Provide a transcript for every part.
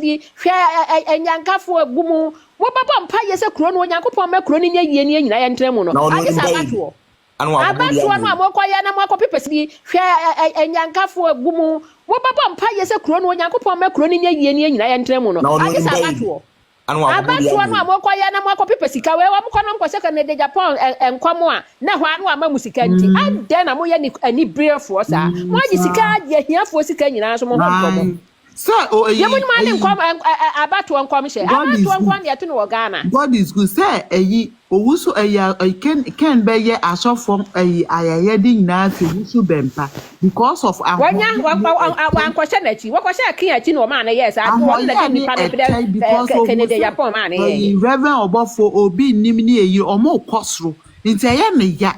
Bi, hwɛ ɛ ɛ anyankafoɔ agu mu. Mobɛbɔ mpaeɛ sɛ kuro no Onyankopɔn mma kuro no nyɛ yie ne yɛn nyinaa yɛntena mu no. Na ɔno Agye onim sɛ bɛyi. abatoɔ. Ana wakɔbɔ bi Abatoɔ no ama a mokɔyɛ na moakɔpepa sika yi, hwɛ ɛ ɛ anyankafoɔ agu mu. Mobɛbɔ mpaeɛ sɛ kuro no Onyankopɔn mma kuro no nyɛ yie ne yɛn nyinaa yɛntena mu no. Na ɔno Agye onim sɛ bɛyi. abatoɔ. Ana wakɔbɔ bi Abatoɔ ama no a mokɔyɛ na moakɔpepa sika wei, wɔn kɔ na wɔkɔhyɛ Kennedy Agyapong ɛ ɛ nkɔm a, na ɛhɔ ara na wɔama mo sika nti, adɛn na moyɛ ni aniberefoɔ saa? Moagye sika agye ahiafoɔ sika nyinaa nso mo ho ntɔ mo. Ae. Sɛ o Deɛ eyi monim ara ne eyi nkɔm ɛ ɛ ɛ abatoɔ nkɔmhyɛ. God is Abatoɔ nko good. ara na yɛto no wɔ Ghana. God is good. Sɛ eyi owu so eyi ɛyi Ken Ken bɛyɛ asɔfo eyi ayɛyɛde nyinaa fi owu so bɛmpa because of Wanya ahoɔyɛ wa ne wa wa ɛtɛ. wankɔhyɛ n'akyi. Wɔkɔhyɛɛ Ken akyi na ɔmaa no yɛɛ saa. Ɔno na Ahoɔyɛ ɛde ne nnipa no brɛ ɛtɛ ɛ because Ke ohu Kennedy sɛ Agyapong maa no yɛeɛ. ɛyi Reverend ɔbɔfo obi nnim ne eyi ɔmo kɔ soro nti ɛyɛ ne ya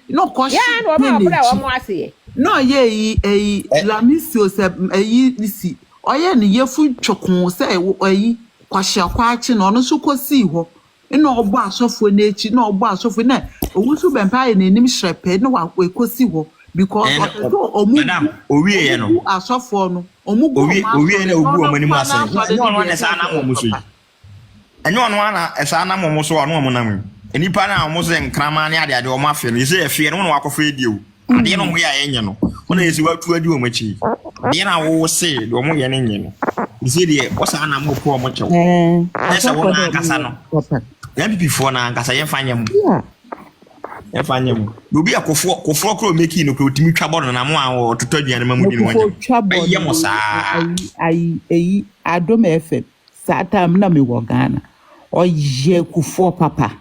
na Yɛ ɔkɔhyɛ ara na ɔmaa Ken ɔbrɛɛ akyi. wɔn aseɛ. Na ɔyɛ eyi eyi Ɛ Lamisio sɛ eyi si ɔyɛ ne yefun twɔkoo sɛ eyi kwahyɛ kwakye na ɔno nso kɔsii hɔ na ɔbɔ asɔfoɔ n'akyi na ɔbɔ asɔfoɔ na Owusu Bɛmpa ayɛ n'anim hyerɛpɛɛ na wakɔsi hɔ because ɛn ɔpɛ sɛ ɔmo madam gu owie ɔmo yɛ no gu asɔfoɔ no ɔmo gu owie ɔmo owie asɔre na na ogu ɔno wɔn anim nkoa ase no n'asɔre ɛnyɛ no ɔno deɛ na ɛsɛ ɛsaa sɛ nam ɛyɛ wɔn so yi papa. Ɛnyɛ ɔno ara na ɛsaa nam wɔn so a ɔno wɔn nam yi. Nnipa no a wɔn sɛ nkraman ne adeade wɔn afe no, yɛsɛ yɛfeɛ no, wɔn na wakɔfa adi o. Adeɛ no wɔn yɛ a ɛnyɛ no, wɔn na yɛsɛ watu adi wɔn akyi. Adeɛ no a wɔwɔ se deɛ wɔn yɛ no nyɛ no, yɛsɛ deɛ wɔsaa nam wɔpɛ wɔn kyɛw. Ɛɛ Ɛyɛ sɛ asɔfoɔ wɔn deɛ ɔmo ankasa yɛ no, papa. NPP foɔ no ankasa yɛmfa nyɛ mo. Yeah. Yɛmfa nyɛ mo. Na obi a kofoɔ kofoɔ koro meki no koro otumi twa bɔ no na mo a ɔtotɔ aduane ma mo di no Mekufo wɔnyɛ mo. twa bɔ Ɛyɛ no mo saa. ayi ayi eyi Adom FM saa time na mewɔ Ghana. Ɔyɛ kufoɔ papa.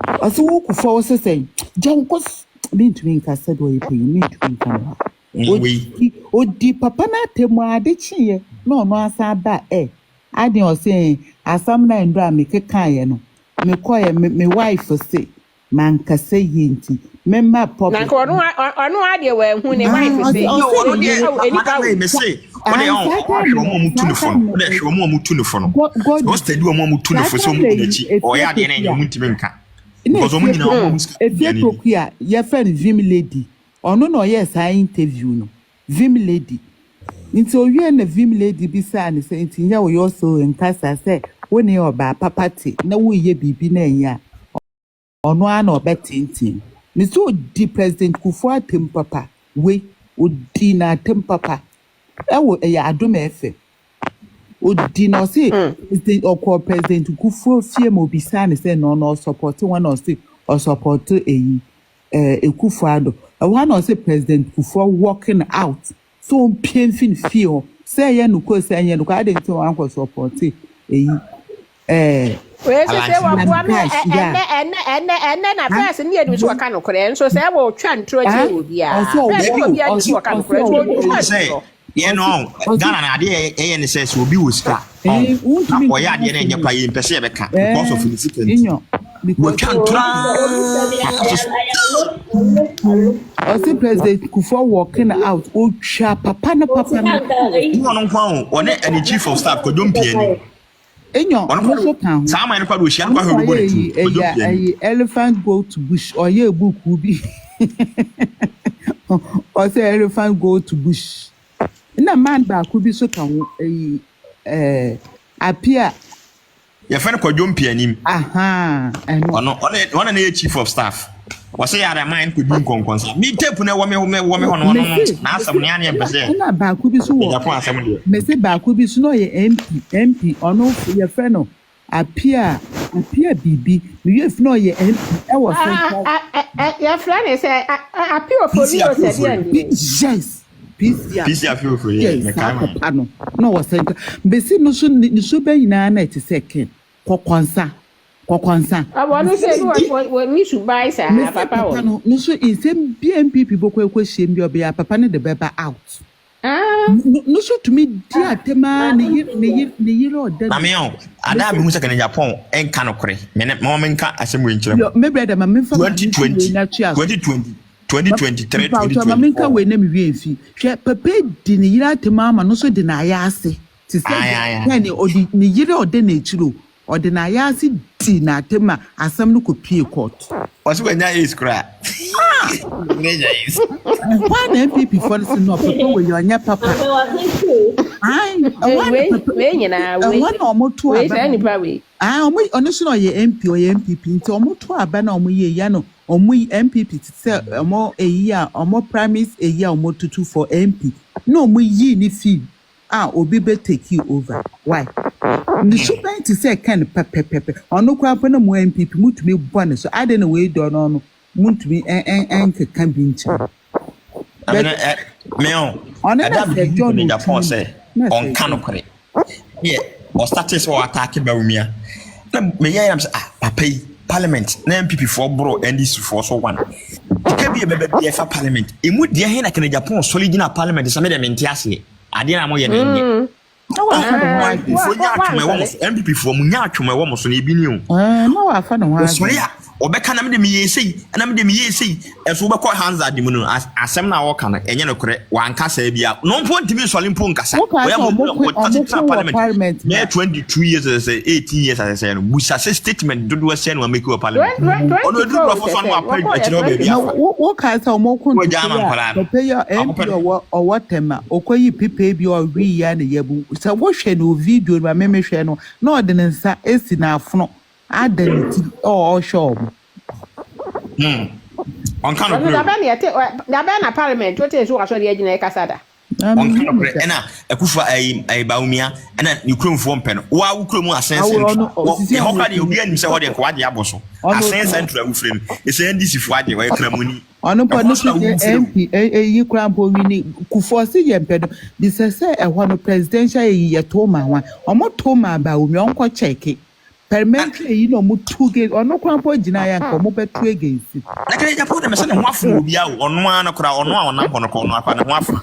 Ɔsɛ wo kufoɔ wo sɛ sɛn gya wo kɔ mentumi nka sɛdeɛ ɔyɛ panyin mentumi nka no ha. Wei. Odi odi papa no atɛm a ade kyeeɛ na ɔno asan ba ɛ adeɛ ɔsɛ asɛm na ndɔ a mekekaeɛ no mekɔɛ me me wife se mankasa yie nti memma Na public nka ɔno ɔno adeɛ wɔahu ne ah wife ɔse se ɔse Ɔno ne deɛ yere awo enipa madam wo yi me se wode ah ɔn saa ɔhwɛ time wɔn no a wɔtu saa ne fo no time no wode hwɛ wɔn a wɔtu ne fo no God sɛ God wɔstadi wɔn a wɔtu ne saa fo sɛ time wɔn na di yi n'akyi efie ɔyɛ adeɛ no ɛnyɛ poku a wɔn ntumi nka na because wɔn efie nyinaa wɔn sika efie aduane di poku a yɛfrɛ no Vim lady ɔno na ɔyɛɛ saa interview no Vim lady nti owie na Vim lady bisaa ne sɛ nti nyɛ wo yɛ ɔsɛ nkasa sɛ wo ne ɔbaa papa te na woyɛ biribi na ɛnyɛ a ɔno ara na ɔbɛtenten ne sɛ odi President Kufuor atem papa wei odi n'atem papa ɛwɔ ɛyɛ Adom FM odi na ɔse president ɔkɔ President Kufuor fie ma obisaa ne sɛ na ɔno ɔsupport wɔn na ɔse ɔsupport eyi ɛɛ Akufo Addo ɛwɔ ha na ɔse President Kufuor walking out so ɔmpie mfi ne fie hɔ sɛ ɛyɛ nokɔ sɛ ɛnyɛ nokɔ adi nti wɔn akɔ support eyi ɛɛ Wei sɛ sɛ wɔboa me Lamkash ya ɛnɛ ɛnɛ ɛnɛ ɛnɛ na first ne yɛnim sɛ wɔka nokorɛ nso sɛ wɔtwa ntorɔ kyerɛ wɔ biara ɔsɛ first ɔwɔ ne obiara nim sɛ ɔsɛ wɔka ɔsɛ nokorɛ nso ɔwɔ wɔtwa sɛ ntorɔ. yɛn no ɔsɛ Ghana na adeɛ ɛyɛ ne sɛ sɛ obi wɔ sika ɔn ɛɛ na wuntumi ɔyɛ nka adeɛ no ɛnyɛ n'asɛm pa yɛ mpɛ sɛ yɛbɛka because of ɛɛ ne sika nti enyo because wɔtwa ntorɔ aka so. Ɔsɛ President Kufuor walking out otwa papa no papa no. Ne ɔno nko ara o, ɔne ɛne chief of staff Kwadwo Mpiani. Enyo Ɔno ɔno nso kɔ ka ho. Saa man no kɔ de ohyia no Ɔno kɔ ahwɛ na ɔbɛbɔ ɔyɛ ne tu eyi Kwadwo ɛyɛ Mpiani. ɛyi Elephant Go to Bush ɔyɛ buku bi ɔsɛ Elephant Go to Bush na man baako bi so ka ho ɛyi ɛɛ Apia. Yɛfrɛ no Kwadwo Mpianim. Aha ɛno. Ɔno ɔno ɔno na yɛ chief of staff. Wɔsɛ yɛ ada man kɔdi nkɔnkɔnsa mi tape no ɛwɔ me wɔ me hɔ no ɔno no mese n'asɛm ne aneɛ mpɛ sɛ ɛna baako bi so wɔ Japan asɛm deɛ. Mese baako bi so na ɔyɛ MP MP ɔno yɛfrɛ no Apia Apia biribi mewie fi na ɔyɛ MP ɛwɔ Central. Yɛfrɛ ne sɛ Apia PC Ofori o Apia sɛ Ofori. deɛ nie. Yes, PC. PC Apia Ofori yɛ Yes, saa mekae ma papa no na ɔwɔ Central besi no so ne so bɛ nyinaa na ɛte sɛ ken kɔkɔnsa kɔkɔnsa. Ɔwɔ no sɛ bi wɔ ne suban saa mese papa papa wɔ no so nsɛm bi a NPP bɔkɔ ɛkɔ hyia mu bi a ɔbɛyɛ papa no de bɛba out. No so tumi di atɛm a ne yere ne yere ne yere ɔda Na me ɔ ada a mehu sɛ Kennedy Agyapong ɛnka nokorɛ mene mama menka asɛm wei nkyerɛ Yo, mo. me brother ma memfa ma memfa wei 2020 na tua so. 2020 2023 Mpawotɔ ma menka 2024 wei na mewie mfi hwɛ papa di ne yere atɛm ama no so de n'ayɛ ase te sɛ Aye, aye, aye. deɛ ne ɔde ne yere a ɔda n'akyiri o ɔde n'ayɛ ase di n'atɛm a asɛm no kɔ pie court. Ɔsɛ wanya AIDS koraa. Wanya AIDS. Ɛhɔ a na NPP foɔ no sɛ no papa wei ɔnyɛ papa. Ae, ɛhɔ Wei na papa wei nyinaa wei ɛhɔ na ɔmo to wei aba saa na nipa wei. Ah, ɔmo ɔno so na ɔyɛ MP, ɔyɛ NPP, nti ɔmo to aba na ɔmo yɛ ya no, ɔmo yi NPP te sɛ ɔmo eyi a ɔmo primaries eyi a ɔmo tutu for MP na ɔmo yi ne fi a obi bɛ take over. Why? Ne suban te sɛ Ken pɛpɛpɛpɛ. Ɔno koraa mpo na mo NPP mutumi bɔ ne so ade na wei dɔ no no mutumi ɛ ɛ ɛnkeka bi nkyɛn. Amina ɛ me o. Ɔno na Ɛda Sir bi John ne Japan Otuni sɛ na Sir ɔnka John. nokorɛ. Yɛ ɔstart sɛ ɔattack Bawumia. Na meyɛ yam sɛ, ah, papa yi, parliament na NPP foɔ boro NDC foɔ so one. Sika bi a ɛbɛba bi ɛfa parliament. Emu deɛ he na Kennedy Agyapong sɔre gyina parliament sɛ me deɛ mente aseɛ. Adeɛ na moyɛ no nyɛ. Na wafa ne ho NPP foɔ adwene. nya atwom ɛwɔ mo so. NPP foɔ mo nya atwom ɛwɔ mo so na ebi ni o. Ɛɛ, na wafa ne ho Wɔsɔre adwene. a ɔbɛka na mede meyɛ sei na mede meyɛ sei, ɛso wobɛkɔ Hansard mu no, asɛm no a wɔka no ɛnyɛ nokorɛ. Wanka saa bia no mpo ntumi nsɔre mpo nkasa. Wokaa Wɔyɛ sɛ ɔmo ko wɔtase ɔmo tena ko wɔ parliament parliament na bɛyɛ 22 years sɛ 18 years asɛsɛ no busa sɛ statement dodoɔ sɛ no wamake wɔ parliament. Ɔno ɛduru borɔfo so a no wapa akyerɛ hɔ baabi Na afa. Wokaa sɛ ɔmo ko Wɔagya ama ntokwa a nkwadaa no. papa yi a MP Akɔpɛ no. ɔwɔ Tɛm a ɔkɔyi pipa bi a ɔwe ya ne yabu sɛ wohwɛ no wɔ video no a memehwɛ no na ɔde ne nsa esi n'afono ada ne ti a ɔrehwɛ ɔmo. Ɔnka Ɔno nokorɛ o. dabɛ na yɛte dabɛ na parliament wote so wasɔre agyina ɛkasa da. Na Ɔnka mehu nokorɛ. da. Ɛna Akufo ayi ayi Bawumia ɛna ne kuromfoɔ mpɛ no. Waa wo kurom Assin Awo Central ɔno wɔ osisi ɛhɔ ɔno kora deɛ obi anim sɛ hɔ deɛ nka wagye abɔ so. Ɔno Assin Central a wofiri no ɛsɛ NDC foɔ agye, wɔyɛ kramoni. Ɔno mpo Ɛhɔ no so na so deɛ wofiri o. MP eyi koraa mpo wini Kufuor si yɛ mpɛ no bisa sɛ ɛhɔ no presidential eyi yɛ to ma ho a ɔmo to ma Bawumia, ɔnkɔ kyɛke parliamentary eyi na ɔmo tu against ɔno koraa mpo gyina yɛ nka ɔmo bɛtu against. Na Kennedy Agyapong de mɛsɛ ne ho afono obi a o, ɔno ara no koraa, ɔno a ɔnam hɔ no koraa, ɔno akora ne ho afono.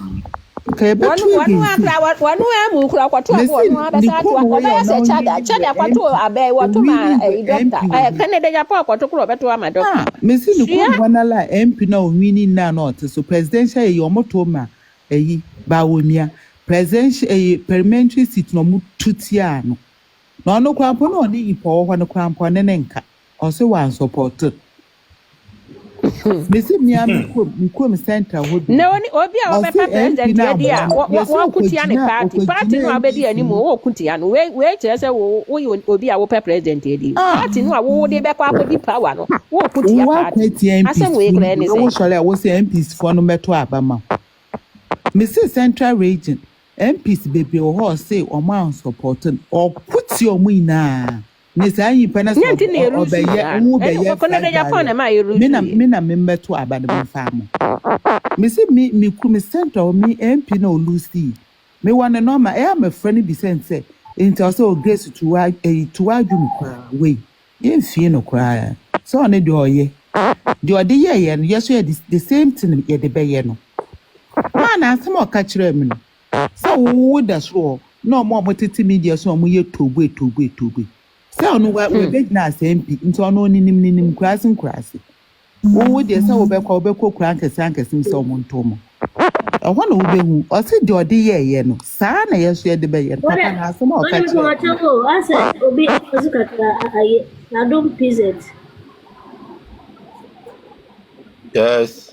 Nka yɛbɛtu Wɔn against. akora wɔn amu kura kɔto abo Mesi ɔno ne abɛsa ato kurom wɔ yɛ ɔbɛyɛ ɔno sɛ kyada ɔwini kyada wɔ kɔto MP abɛ wɔto ma owini wɔ ɛyi MP doctor wɔ ɛɛ hɔ. Kennedy Agyapong kɔto koro ɔbɛto ama doctor. Ah, mesi ne Sua kurom hɔ nala a MP na owini na na ɔte so presidential eyi ɔmo to ma eyi Bawumia presidential eyi parliamentary seat na ɔmo tu tia no na ɔno koraa mpo na ɔne nyimpa ɔwɔ hɔ no koraa mpo ɔne ne nka ɔso wɔ ansupporto. Mesi mmea me kurom central hɔ bi Na oni obi a ɔse wɔbɛpa MP president na adi a aboa no yɛsɛ wɔko tia ne ɔkɔgyina party no ɔkɔgyina a wobɛdi NDC anim mu. wɔko tia no. Wei kyerɛ sɛ wo woyɛ obi a wopɛ president adi Ah, party no a wo de bɛkɔ akɔdi power no, wɔko tia wo party. akɔ atia Asɛm MPs wei fo koraa no ne na sɛ wosɔre a wosɛ MPs foɔ no mmɛto aba ma wo. Mesi Central Region MPs bebree wɔ hɔ a ɔse ɔmo ansupport no, ɔko tia ɔmo nyinaa ne saa nyimpa no sɛ Nyɛ nti na yɛlose ɔbɛyɛ saa no wo ɛne bɛyɛ Kennedy flag Agyapong na bearer ma yɛlose me na yɛ. Me na me mmɛto aba no memfa mo. Mesi me kurom central me MP na ɔlose me wɔ ne nɔɔma ɛyɛ a mɛfrɛ no bisa n sɛ nti ɔsɛ o Grace tuwa ɛyi tuwa adwum koraa wei yɛmfie no koraa sɛ ɔne deɛ ɔyɛ deɛ ɔde yɛɛyɛ no yɛ so yɛ the same thing yɛde bɛyɛ no maa na asɛm a ɔka kyerɛɛ me no sɛ wowo da soro hɔ na ɔmo a ɔmo tete media so a ɔmo yɛ togbe togbe togbe sɛ ɔno wa wabɛgyina asɛ MP nti ɔno oninim ninim nkuraase nkuraase. Wowo deɛ sɛ wobɛkɔ kura nkɛse ankɛse mu sɛ ɔmo nto mo ɛhɔ na wobɛhu ɔse deɛ ɔde yɛɛyɛ no saa na yɛ so yɛde bɛyɛ no papa na asɛm a ɔka Wọ́n ní kyerɛɛ me no. mpɔmɔtɔ o, asɛ obi ɔsi kakra ayɛ Adom PZ. Yes.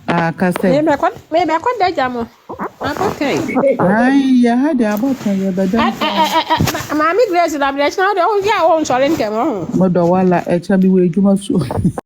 Aka sɛ Mebɛkɔ dagya mo abɔtɛn. Ai, yɛ ha deɛ abɔtɛn yɛbɛda mpa. Maame Grace, dabrɛ kyena wode woyɛ a wonsɔre ntɛm ɔho. Mɔdɔ wala ɛkyɛ bi wɔ adwuma so.